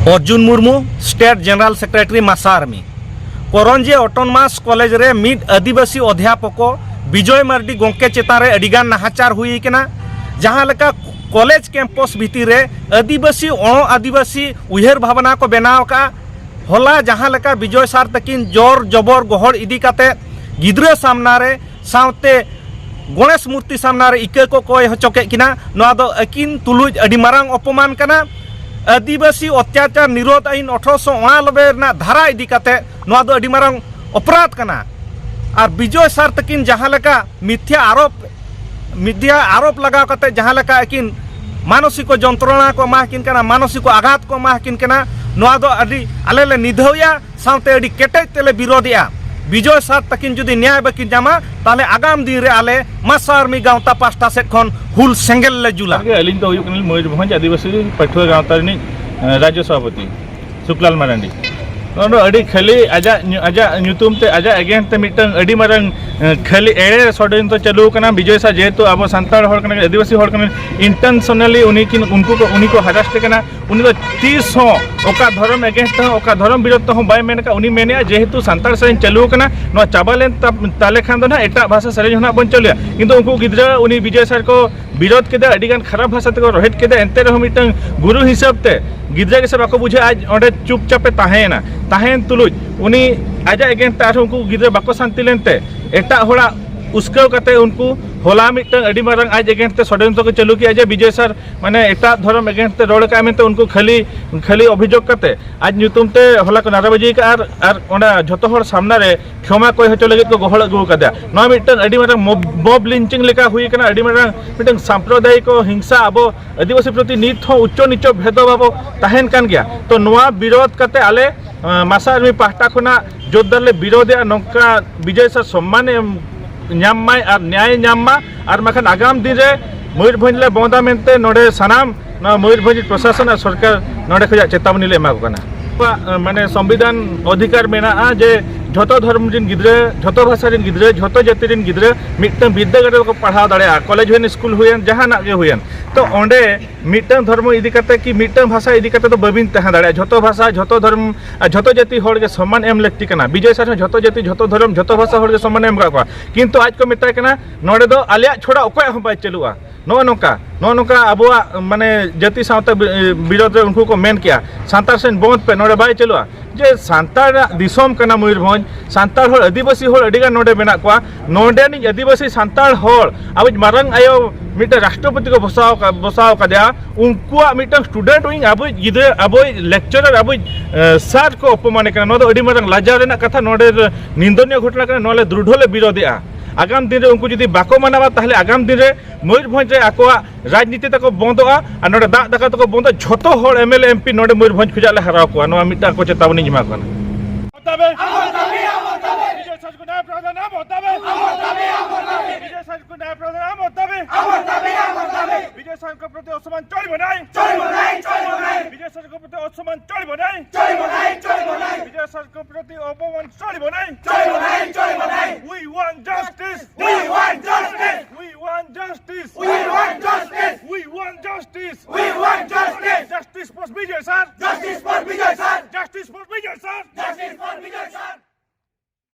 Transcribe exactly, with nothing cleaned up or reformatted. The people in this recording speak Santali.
Arjun Murmu, state general secretary, ᱢᱟᱥᱟ ᱟᱨᱢᱤ᱾ ᱠᱚᱨᱚᱧᱡᱤ ᱚᱴᱚᱱᱚᱢᱟᱥ ᱠᱚᱞᱮᱡᱽ ᱨᱮ ᱢᱤᱫ ᱟᱹᱫᱤᱵᱟᱹᱥᱤ ᱚᱫᱷᱭᱟᱯᱚᱠᱚ ᱵᱤᱡᱚᱭ ᱢᱟᱨᱰᱤ ᱜᱚᱢᱠᱮ ᱪᱮᱛᱟᱱ ᱨᱮ ᱟᱹᱰᱤᱜᱟᱱ ᱱᱟᱦᱟᱪᱟᱨ ᱦᱩᱭ ᱟᱠᱟᱱᱟ᱾ ᱡᱟᱦᱟᱸ ᱞᱮᱠᱟ ᱠᱚᱞᱮᱡᱽ ᱠᱮᱢᱯᱟᱥ ᱵᱷᱤᱛᱤᱨ ᱨᱮ ᱟᱹᱫᱤᱵᱟᱹᱥᱤ, ᱚᱬᱚ ᱟᱹᱫᱤᱵᱟᱹᱥᱤ ᱩᱭᱦᱟᱹᱨ ᱵᱷᱟᱵᱽᱱᱟ ᱠᱚ ᱵᱮᱱᱟᱣ ᱟᱠᱟᱫᱼᱟ, ᱦᱚᱞᱟ ᱡᱟᱦᱟᱸ ᱞᱮᱠᱟ ᱵᱤᱡᱚᱭ ᱥᱟᱨ ᱛᱟᱹᱠᱤᱱ ᱡᱚᱨ ᱡᱚᱵᱚᱨ ᱜᱚᱦᱚᱲ ᱤᱫᱤ ᱠᱟᱛᱮ ᱜᱤᱫᱽᱨᱟᱹ ᱥᱟᱢᱱᱟ ᱨᱮ ᱥᱟᱶᱛᱮ ᱜᱚᱬᱮᱥ ᱢᱩᱨᱛᱤ ᱥᱟᱢᱱᱟ ᱨᱮ ᱤᱠᱟᱹ ᱠᱚ ᱠᱚᱭ ᱦᱚᱪᱚ ᱠᱮᱫ ᱠᱤᱱᱟ, ᱱᱚᱣᱟ ᱫᱚ ᱟᱹᱠᱤᱱ ᱛᱩᱞᱩᱡ ᱟᱹᱰᱤ ᱢᱟᱨᱟᱝ ᱚᱯᱚᱢᱟᱱ ᱠᱟᱱᱟ᱾ ᱟᱹᱫᱤᱵᱟᱹᱥᱤ ᱚᱛᱭᱟᱪᱟᱨ ᱱᱤᱨᱳᱫᱷ ᱟᱹᱭᱤᱱ ᱟᱴᱷᱨᱚᱥᱚ ᱩᱱᱟᱱᱚᱵᱵᱳᱭ ᱨᱮᱱᱟᱜ ᱫᱷᱟᱨᱟ ᱤᱫᱤ ᱠᱟᱛᱮ ᱱᱚᱣᱟ ᱫᱚ ᱟᱹᱰᱤ ᱢᱟᱨᱟᱝ ᱚᱯᱨᱟᱫᱷ ᱠᱟᱱᱟ᱾ ᱟᱨ ᱵᱤᱡᱚᱭ ᱥᱟᱨ ᱛᱟᱹᱠᱤᱱ ᱡᱟᱦᱟᱸ ᱞᱮᱠᱟ ᱢᱤᱛᱷᱭᱟ ᱟᱨᱳᱯ, ᱢᱤᱛᱷᱭᱟ ᱟᱨᱳᱯ ᱞᱟᱜᱟᱣ ᱠᱟᱛᱮ ᱡᱟᱦᱟᱸ ᱞᱮᱠᱟ ᱟᱹᱠᱤᱱ ᱢᱟᱱᱚᱥᱤᱠᱚ ᱡᱚᱱᱛᱨᱚᱬᱟ ᱠᱚ ᱮᱢᱟ ᱠᱤᱱ ᱠᱟᱱᱟ, ᱢᱟᱱᱚᱥᱤᱠᱚ ᱟᱜᱷᱟᱛ ᱠᱚ ᱮᱢᱟ ᱠᱤᱱ ᱠᱟᱱᱟ, ᱱᱚᱣᱟ ᱫᱚ ᱟᱹᱰᱤ ᱟᱞᱮ ᱞᱮ ᱱᱤᱫᱷᱟᱹᱣᱭᱟ᱾ ᱥᱟᱶᱛᱮ ᱟᱹᱰᱤ ᱠᱮᱴᱮᱡ ᱛᱮᱞᱮ ᱵᱤᱨᱳᱫᱷᱮᱜᱼᱟ᱾ ᱵᱤᱡᱚᱭ ᱥᱟᱨ ᱛᱟᱹᱠᱤᱱ ᱡᱩᱫᱤ ᱱᱮᱭᱟᱭ ᱵᱟᱹᱠᱤᱱ ᱧᱟᱢᱟ, ᱛᱟᱦᱚᱞᱮ ᱟᱜᱟᱢ ᱫᱤᱱ ᱨᱮ ᱟᱞᱮ ᱢᱟᱥᱟ ᱟᱨᱢᱤ ᱜᱟᱶᱛᱟ ᱯᱟᱦᱴᱟ ᱥᱮᱫ ᱠᱷᱚᱱ ᱦᱩᱞ ᱥᱮᱸᱜᱮᱞ ᱞᱮ ᱡᱩᱞᱟ᱾ ᱟᱹᱞᱤᱧ ᱫᱚ ᱦᱩᱭᱩᱜ ᱠᱟᱱᱟᱞᱤᱧ ᱢᱚᱭᱩᱨᱵᱷᱚᱸᱡᱽ ᱟᱹᱫᱤᱵᱟᱹᱥᱤ ᱯᱟᱹᱴᱷᱩᱣᱟᱹ ᱜᱟᱶᱛᱟ ᱨᱤᱱᱤᱡ, ᱮ, ᱨᱟᱡᱽᱡᱚ ᱥᱚᱵᱷᱟᱯᱚᱛᱤ ᱥᱩᱠᱞᱟᱞ ᱢᱟᱨᱟᱱᱰᱤ᱾ ᱱᱚᱣᱟ ᱫᱚ ᱟᱹᱰᱤ ᱠᱷᱟᱹᱞᱤ ᱟᱡᱟᱜ ᱧᱩ-, ᱟᱡᱟᱜ ᱧᱩᱛᱩᱢ ᱛᱮ, ᱟᱡᱟᱜ against ᱛᱮ ᱢᱤᱫᱴᱟᱝ ᱟᱹᱰᱤ ᱢᱟᱨᱟᱝ, ᱮ, ᱠᱷᱟᱹᱞᱤ ᱮᱲᱮ ᱥᱚᱰᱚᱭᱚᱱᱛᱨᱚ ᱪᱟᱹᱞᱩ ᱟᱠᱟᱱᱟ᱾ ᱵᱤᱡᱚᱭ ᱥᱟᱨ ᱡᱮᱦᱮᱛᱩ ᱟᱵᱚ ᱥᱟᱱᱛᱟᱲ ᱦᱚᱲ ᱠᱟᱱᱟᱭ, ᱟᱹᱫᱤᱵᱟᱹᱥᱤ ᱦᱚᱲ ᱠᱟᱱᱟᱭ, intentionally ᱩᱱᱤ ᱠᱤᱱ, ᱩᱱᱠᱩ ᱠᱚ, ᱩᱱᱤ ᱠᱚ harass ᱮ ᱠᱟᱱᱟ᱾ ᱩᱱᱤ ᱫᱚ ᱛᱤᱥ ᱦᱚᱸ ᱚᱠᱟ ᱫᱷᱚᱨᱚᱢ against ᱛᱮᱦᱚᱸ, ᱚᱠᱟ ᱫᱷᱚᱨᱚᱢ ᱵᱤᱨᱳᱫᱷ ᱛᱮᱦᱚᱸ ᱵᱟᱭ ᱢᱮᱱ ᱟᱠᱟᱫ᱾ ᱩᱱᱤ ᱢᱮᱱᱮᱫᱼᱟ ᱡᱮᱦᱮᱛᱩ ᱥᱟᱱᱛᱟᱲ ᱥᱮᱨᱮᱧ ᱪᱟᱹᱞᱩ ᱟᱠᱟᱱᱟ, ᱱᱚᱣᱟ ᱪᱟᱵᱟ ᱞᱮᱱ ᱛᱟ-, ᱛᱟᱞᱮ ᱠᱷᱟᱱ ᱫᱚ ᱱᱟᱦᱟᱜ ᱮᱴᱟᱜ ᱵᱷᱟᱥᱟ ᱥᱮᱨᱮᱧ ᱦᱚᱸ ᱱᱟᱦᱟᱜ ᱵᱚᱱ ᱪᱟᱹᱞᱩᱭᱟ᱾ ᱠᱤᱱᱛᱩ ᱩᱱᱠᱩ ᱜᱤᱫᱽᱨᱟᱹ ᱩᱱᱤ ᱵᱤᱡᱚᱭ ᱥᱟᱨ ᱠᱚ ᱵᱤᱨᱳᱫᱷ ᱠᱮᱫᱟ, ᱟᱹᱰᱤ ᱜᱟᱱ ᱠᱷᱟᱨᱟᱯ ᱵᱷᱟᱥᱟ ᱛᱮᱠᱚ ᱨᱚᱦᱮᱫ ᱠᱮᱫᱟ᱾ ᱮᱱᱛᱮ ᱨᱮᱦᱚᱸ ᱢᱤᱫᱴᱟᱝ ᱜᱩᱨᱩ ᱦᱤᱥᱟᱹᱵ ᱛᱮ ᱜᱤᱫᱽᱨᱟᱹ ᱜᱮᱥᱮ ᱵᱟᱠᱚ ᱵᱩᱡᱷᱟᱹᱣᱟ, ᱟᱡ ᱚᱸᱰᱮ ᱪᱩᱯᱪᱟᱯ ᱮ ᱛᱟᱦᱮᱸᱭᱮᱱᱟ᱾ ᱛᱟᱦᱮᱸᱭᱮᱱ ᱛᱩᱞᱩᱡ ᱩᱱᱤ ᱟᱡᱟᱜ against ᱛᱮ ᱟᱨᱦᱚᱸ ᱩᱱᱠᱩ ᱜᱤᱫᱽᱨᱟᱹ ᱵᱟᱠᱚ ᱥᱟᱱᱛᱤ ᱞᱮᱱᱛᱮ ᱮᱴᱟᱜ ᱦᱚᱲᱟᱜ ᱩᱥᱠᱟᱹᱣ ᱠᱟᱛᱮ ᱩᱱᱠᱩ ᱦᱚᱞᱟ ᱢᱤᱫᱴᱟᱝ ᱟᱹᱰᱤ ᱢᱟᱨᱟᱝ ᱟᱡ against ᱛᱮ ᱥᱚᱰᱚᱭᱚᱱᱛᱨᱚ ᱠᱚ ᱪᱟᱹᱞᱩ ᱠᱮᱜᱼᱟ ᱡᱮ ᱵᱤᱡᱚᱭ ᱥᱟᱨ ᱢᱟᱱᱮ ᱮᱴᱟᱜ ᱫᱷᱚᱨᱚᱢ against ᱛᱮ ᱨᱚᱲ ᱟᱠᱟᱫᱼᱟ ᱢᱮᱱᱛᱮ ᱩᱱᱠᱩ ᱠᱷᱟᱹᱞᱤ, ᱠᱷᱟᱹᱞᱤ ᱚᱵᱷᱤᱡᱳᱜᱽ ᱠᱟᱛᱮ ᱟᱡ ᱧᱩᱛᱩᱢ ᱛᱮ ᱦᱚᱞᱟ ᱠᱚ ᱱᱟᱨᱟᱵᱟᱡᱤ ᱟᱠᱟᱫᱼᱟ᱾ ᱟᱨ, ᱟᱨ ᱚᱱᱟ ᱡᱷᱚᱛᱚ ᱦᱚᱲ ᱥᱟᱢᱱᱟ ᱨᱮ ᱠᱷᱮᱢᱟ ᱠᱚᱭ ᱦᱚᱪᱚ ᱞᱟᱹᱜᱤᱫ ᱠᱚ ᱜᱚᱦᱚᱲ ᱟᱹᱜᱩ ᱟᱠᱟᱫᱟ᱾ ᱱᱚᱣᱟ ᱢᱤᱫᱴᱟᱝ ᱟᱹᱰᱤ ᱢᱟᱨᱟᱝ mob, mob lynching ᱞᱮᱠᱟ ᱦᱩᱭ ᱟᱠᱟᱱᱟ, ᱟᱹᱰᱤ ᱢᱟᱨᱟᱝ ᱢᱤᱫᱴᱟᱝ ᱥᱟᱢᱯᱨᱚᱫᱟᱭᱤᱠ ᱦᱤᱝᱥᱟ ᱟᱵᱚ ᱟᱹᱫᱤᱵᱟᱹᱥᱤ ᱯᱨᱚᱛᱤ ᱱᱤᱛ ᱦᱚᱸ ᱩᱪᱪᱚ ᱱᱤᱪᱚ ᱵᱷᱮᱫᱚ ᱵᱷᱟᱵᱽ ᱛᱟᱦᱮᱱ ᱠᱟᱱ ᱜᱮᱭᱟ᱾ ᱛᱚ ᱱᱚᱣᱟ ᱵᱤᱨᱳᱫᱷ ᱠᱟᱛᱮ ᱟᱞᱮ, ᱟᱸ, ᱢᱟᱥᱟ ᱟᱨᱢᱤ ᱯᱟᱦᱴᱟ ᱠᱷᱚᱱᱟᱜ ᱡᱳᱨᱫᱟᱨ ᱞᱮ ᱵᱤᱨᱳᱫᱷᱮᱜᱼᱟ᱾ ᱱᱚᱝᱠᱟ ᱵᱤᱡᱚᱭ ᱥᱟᱨ ᱥᱚᱢᱢᱟᱱ ᱮ ᱧᱟᱢ ᱢᱟᱭ ᱟᱨ ᱱᱮᱭᱟᱭ ᱧᱟᱢ ᱢᱟ, ᱟᱨ ᱵᱟᱠᱷᱟᱱ ᱟᱜᱟᱢ ᱫᱤᱱ ᱨᱮ ᱢᱚᱭᱩᱨᱵᱷᱚᱸᱡᱽ ᱞᱮ ᱵᱚᱸᱫᱟ ᱢᱮᱱᱛᱮ ᱱᱚᱰᱮ ᱥᱟᱱᱟᱢ ᱱᱚᱣᱟ ᱢᱚᱭᱩᱨᱵᱷᱚᱸᱡᱽ ᱯᱨᱚᱥᱟᱥᱚᱱ ᱟᱨ ᱥᱚᱨᱠᱟᱨ ᱱᱚᱰᱮ ᱠᱷᱚᱱᱟᱜ ᱪᱮᱛᱟᱵᱚᱱᱤ ᱞᱮ ᱮᱢᱟ ᱠᱚ ᱠᱟᱱᱟ᱾ ᱟᱠᱚᱣᱟᱜ, ᱟᱸ, ᱢᱟᱱᱮ ᱥᱚᱝᱵᱤᱫᱷᱟᱱ ᱚᱫᱷᱤᱠᱟᱨ ᱢᱮᱱᱟᱜᱼᱟ ᱡᱮ ᱡᱷᱚᱛᱚ ᱫᱷᱚᱨᱢ ᱨᱮᱱ ᱜᱤᱫᱽᱨᱟᱹ, ᱡᱷᱚᱛᱚ ᱵᱷᱟᱥᱟ ᱨᱮᱱ ᱜᱤᱫᱽᱨᱟᱹ, ᱡᱷᱚᱛᱚ ᱡᱟᱹᱛᱤ ᱨᱮᱱ ᱜᱤᱫᱽᱨᱟᱹ ᱢᱤᱫᱴᱟᱝ ᱵᱤᱨᱫᱟᱹᱜᱟᱲ ᱨᱮᱠᱚ ᱯᱟᱲᱦᱟᱣ ᱫᱟᱲᱮᱭᱟᱜᱼᱟ, ᱠᱚᱞᱮᱡᱽ ᱦᱩᱭᱮᱱ, ᱥᱠᱩᱞ ᱦᱩᱭᱮᱱ, ᱡᱟᱦᱟᱱᱟᱜ ᱜᱮ ᱦᱩᱭᱮᱱ᱾ ᱛᱚ ᱚᱸᱰᱮ ᱢᱤᱫᱴᱟᱝ ᱫᱷᱚᱨᱢᱚ ᱤᱫᱤ ᱠᱟᱛᱮ ᱠᱤ ᱢᱤᱫᱴᱟᱝ ᱵᱷᱟᱥᱟ ᱤᱫᱤ ᱠᱟᱛᱮ ᱫᱚ ᱵᱟᱹᱵᱤᱱ ᱛᱟᱦᱮᱸ ᱫᱟᱲᱮᱭᱟᱜᱼᱟ᱾ ᱡᱷᱚᱛᱚ ᱵᱷᱟᱥᱟ, ᱡᱷᱚᱛᱚ ᱫᱷᱚᱨᱢ ᱟᱨ ᱡᱷᱚᱛᱚ ᱡᱟᱹᱛᱤ ᱦᱚᱲ ᱜᱮ ᱥᱚᱢᱟᱱ ᱮᱢ ᱞᱟᱹᱠᱛᱤ ᱠᱟᱱᱟ᱾ ᱵᱤᱡᱚᱭ ᱥᱟᱨ ᱦᱚᱸ ᱡᱷᱚᱛᱚ ᱡᱟᱹᱛᱤ, ᱡᱷᱚᱛᱚ ᱫᱷᱚᱨᱚᱢ, ᱡᱷᱚᱛᱚ ᱵᱷᱟᱥᱟ ᱦᱚᱲ ᱜᱮ ᱥᱚᱢᱟᱱ ᱮᱢ ᱟᱠᱟᱫ ᱠᱚᱣᱟ, ᱠᱤᱱᱛᱩ ᱟᱡ ᱠᱚ ᱢᱮᱛᱟᱭ ᱠᱟᱱᱟ ᱱᱚᱰᱮ ᱫᱚ ᱟᱞᱮᱭᱟᱜ ᱪᱷᱚᱲᱟ ᱚᱠᱚᱭᱟᱜ ᱦᱚᱸ ᱵᱟᱭ ᱪᱟᱹᱞᱩᱜᱼᱟ᱾ ᱱᱚᱜᱼᱚ ᱱᱚᱝᱠᱟ, ᱱᱚᱜᱼᱚ ᱱᱚᱝᱠᱟ ᱟᱵᱚᱣᱟᱜ ᱢᱟᱱᱮ ᱡᱟᱹᱛᱤ ᱥᱟᱶᱛᱟ ᱵᱤ-, ᱵᱤᱨᱳᱫᱷ ᱨᱮ ᱩᱱᱠᱩ ᱠᱚ ᱢᱮᱱ ᱠᱮᱜᱼᱟ, "ᱥᱟᱱᱛᱟᱲ ᱥᱮᱱ ᱵᱚᱸᱫᱽ ᱯᱮ, ᱱᱚᱰᱮ ᱵᱟᱭ ᱪᱟᱹᱞᱩᱜᱼᱟ᱾" ᱡᱮ ᱥᱟᱱᱛᱟᱲᱟᱜ ᱫᱤᱥᱚᱢ ᱠᱟᱱᱟ ᱢᱚᱭᱩᱨᱵᱷᱚᱸᱡᱽ, ᱥᱟᱱᱛᱟᱲ ᱦᱚᱲ, ᱟᱹᱫᱤᱵᱟᱹᱥᱤ ᱦᱚᱲ ᱟᱹᱰᱤᱜᱟᱱ ᱱᱚᱰᱮ ᱢᱮᱱᱟᱜ ᱠᱚᱣᱟ᱾ ᱱᱚᱰᱮᱱᱤᱡ ᱟᱹᱫᱤᱵᱟᱹᱥᱤ ᱥᱟᱱᱛᱟᱲ ᱦᱚᱲ ᱟᱵᱚᱭᱤᱡ ᱢᱟᱨᱟᱝ ᱟᱭᱳ ᱢᱤᱫᱴᱮᱱ ᱨᱟᱥᱴᱨᱚᱯᱚᱛᱤ ᱠᱚ ᱵᱚᱥᱟᱣ ᱟᱠᱟ-, ᱵᱚᱥᱟᱣ ᱟᱠᱟᱫᱮᱭᱟ, ᱩᱱᱠᱩᱣᱟᱜ ᱢᱤᱫᱴᱟᱝ ᱥᱴᱩᱰᱮᱱᱴ ᱩᱱᱤ ᱟᱵᱚᱭᱤᱡ ᱜᱤᱫᱽᱨᱟᱹ, ᱟᱵᱚᱭᱤᱡ ᱞᱮᱠᱪᱟᱨᱟᱨ, ᱟᱵᱚᱭᱤᱡ, ᱮ, ᱥᱟᱨ ᱠᱚ ᱚᱯᱚᱢᱟᱱᱮ ᱠᱟᱱᱟ᱾ ᱱᱚᱣᱟ ᱫᱚ ᱟᱹᱰᱤ ᱢᱟᱨᱟᱝ ᱞᱟᱡᱟᱣ ᱨᱮᱱᱟᱜ ᱠᱟᱛᱷᱟ, ᱱᱚᱰᱮ ᱱᱤᱱᱫᱚᱱᱤᱭᱚ ᱜᱷᱚᱴᱚᱱᱟ ᱠᱟᱱᱟ, ᱱᱚᱣᱟ ᱞᱮ ᱫᱨᱩᱰᱷᱚ ᱞᱮ ᱵᱤᱨᱳᱫᱷᱮᱜᱼᱟ᱾ ᱟᱜᱟᱢ ᱫᱤᱱ ᱨᱮ ᱩᱱᱠᱩ ᱡᱩᱫᱤ ᱵᱟᱠᱚ ᱢᱟᱱᱟᱣᱟ, ᱛᱟᱦᱞᱮ ᱟᱜᱟᱢ ᱫᱤᱱ ᱨᱮ ᱢᱚᱭᱩᱨᱵᱷᱚᱸᱡᱽ ᱨᱮ ᱟᱠᱚᱣᱟᱜ ᱨᱟᱡᱽᱱᱤᱛᱤ ᱛᱟᱠᱚ ᱵᱚᱱᱫᱚᱜᱼᱟ ᱟᱨ ᱱᱚᱰᱮ ᱫᱟᱜ ᱫᱟᱠᱟ ᱛᱟᱠᱚ ᱵᱚᱱᱫᱚᱜᱼᱟ᱾ ᱡᱷᱚᱛᱚ ᱦᱚᱲ M L A, M P ᱱᱚᱰᱮ ᱢᱚᱭᱩᱨᱵᱷᱚᱸᱡᱽ ᱠᱷᱚᱱᱟᱜ ᱞᱮ ᱦᱟᱨᱟᱣ ᱠᱚᱣᱟ, ᱱᱚᱣᱟ ᱢᱤᱫᱴᱟᱝ ᱠᱚ ᱪᱮᱛᱟᱣᱱᱤᱧ ᱮᱢᱟ ᱠᱚ ᱠᱟᱱᱟ᱾ ᱫᱟᱵᱤ! আমার দাবি, আমার দাবি! বিজয় সারকে ন্যায় প্রদান আমার দাবি! আমার দাবি, আমার দাবি! বিজয় সারকে ন্যায় প্রদান আমার দাবি! আমার দাবি, আমার দাবি! বিজয় সারকে প্রতি অসম্মান চলবে নাই! চলবে নাই, চলবে নাই! বিজয় সারকে প্রতি অসম্মান চলবে নাই! চলবে নাই, চলবে নাই! বিজয় সারকে প্রতি অপমান চলবে নাই! চলবে নাই, চলবে নাই! We want justice! We want justice! We want justice! We want justice! We want justice! We want justice! Justice for Bijoy sir! Justice for Bijoy sir! Justice for Bijoy sir! Justice for Bijoy sir!